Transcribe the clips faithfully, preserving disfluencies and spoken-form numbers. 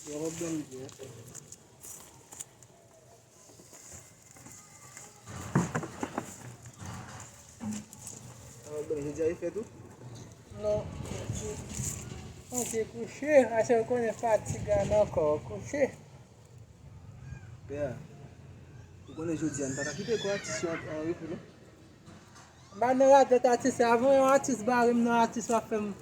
Yo, w ap dòmi byen. Yo, w ap dòmi. Jodi a, e fèt ou? Non, monchè. Monchè, kouche. Aswè, ou konnen fatig la nan kò, kouche. Pè a, ou konnen jodi a, n pa ka kite kò atis yo an, an repo, non. M pa nan radòt atis, avan yon atis bare m nan, atis w ap fè m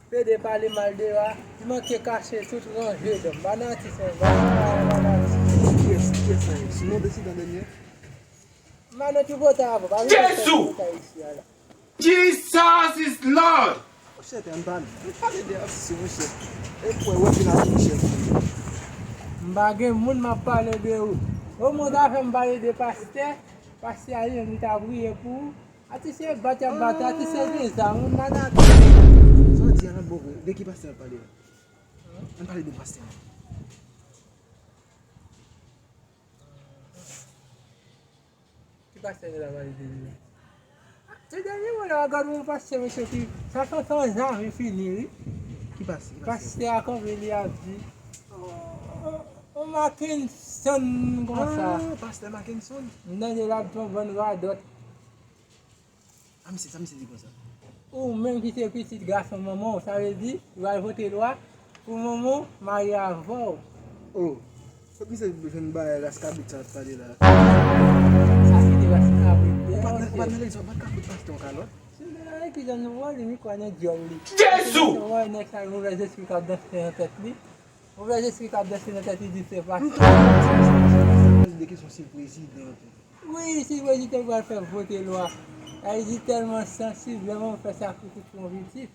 plede pale mal de yo a, li manke kache tout ranje dan m. M pa nan atis, m pa nan, m pa nan atis. Kiyès, kiyès sa ye? Sinon, dezidan dènye. M pa nan tripotay avan, pa vin fè tripotay isi a la. Jesus is Lord! Monchè, ann pale. Ann pale de atis yo, monchè. E pou wè, wè, vin atis, monchè. M pa gen moun m ap pale de ou. Omwen, ta fè m pale de pastè. Pastè a li menm, li ta priye pou ou. Atis yo bat, y ap bat, atis yo gen zam, ou malad. Sa w di a, bon, de ki pastè n ap pale la? Ann pale de pastè a. Ki pastè nou ta pale de li la? Se dènye mo la, gad yon pastè, mesye, ki, sa fè tan zam fini, wi. Ki pastè? Ki pastè? Pastè a kanpe, li ap di, o, o, o Mackenson konsa. Ah, pastè Mackenson. M tande l ap di yon bann radòt. A, misye, sa misye di konsa? Ou menm ki se pitit gason manman w, sa vle di, ou al vote lwa pou manman w marye avè w. Oh, kot misye jwenn bagay ras kabrit sa l ap pale la? Sa ki te ras kabrit? Ou pa t nan, ou pa t nan legliz, ou pa t ka fout pastè yon kalòt? Si w te nan legliz, nou wè li, mi kwè nan dyòl li. Jezi! Ou wè nèg sa, movèzespri k ap danse nan tèt li. Movèzespri k ap danse nan tèt li di se pastè. De kesyon si l prezidan tou. Wi, si prezidan pral fè vote lwa. Sa vle di tèlman sansib, lè manman fè sakrifis pou yon pitit.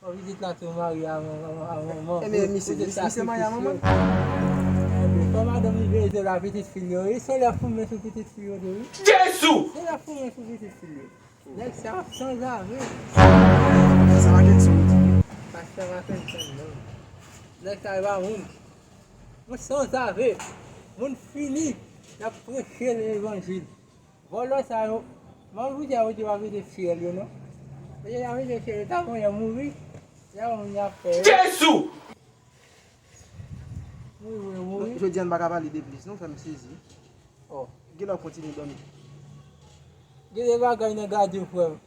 Yon pitit la tou marye a manman, a manman. Ebyen, misye, misye marye a manman l? Ebyen, fò madanm li veye zye l a pitit fi l yo, wi. Se lè foumen sou pitit fi yo tou, wi. Jezi! Se lè foumen sou pitit fi l yo. Nèg sa ap sanzave. Pastè Mackenson ou di? Pastè Mackenson, non. Nèg sa e pa moun. Moun sanzave. Moun fini. Y ap preche levanjil. Vòlò sa yo. Mwen, pou di a, yo di w ap mete fyèl yo, non. Yo di w ap mete fyèl yo, ta konn yo mouri. Se yon moun y ap fè. Jezi! Mouri, mouri, mouri. Jodi a, n pa ka pale de plis, non, fè m sezi. Oh. Gen lè w kontinye dòmi. Gen de bagay nan gade, frè m.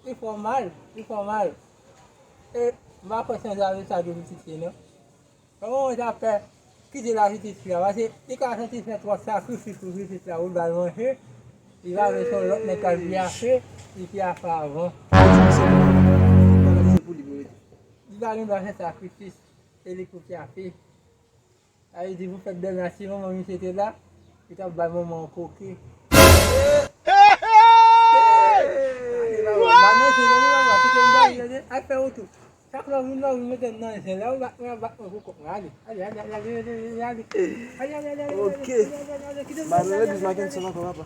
Li fè w mal, li fè w mal. E m pa kwè sanzave sa dwe pitit li, non. Kòman w ta fè kite l a pitit fi a? Paske li ka santi fè twòp sakrifis pou pitit la, ou l ba l manje, li va vin se yon lòt nèg k al pyafe, li pyafe avan. Li pa gen dwa fè sakrifis, se li pou pyafe. Sa vle di pou fèt dènye a, si manman misye te la, li t ap bay manman an koke. Ba manje, non, li pa kite m ba li, al fè wout ou. Chak lè w vin la, w vin mete m nan zen. Lè w bat mwen, bat mwen pou kòk mwen. Ale, ale, ale, ale, ale, ale, ale. Ale, ale, ale, ale, ale, ale, ale, ale, kite m. Ba nou legliz Mackenson ankò, papa.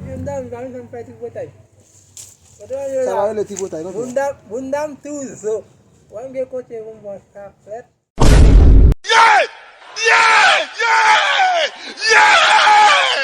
Mwen dam, dam, dam, fè tripotay. Sa va rele tripotay, non? Bounda, bounda m tou zo. Wè m gen kote pou m pran sa fèt. Yeah! Yeah! Yeah! Yeah!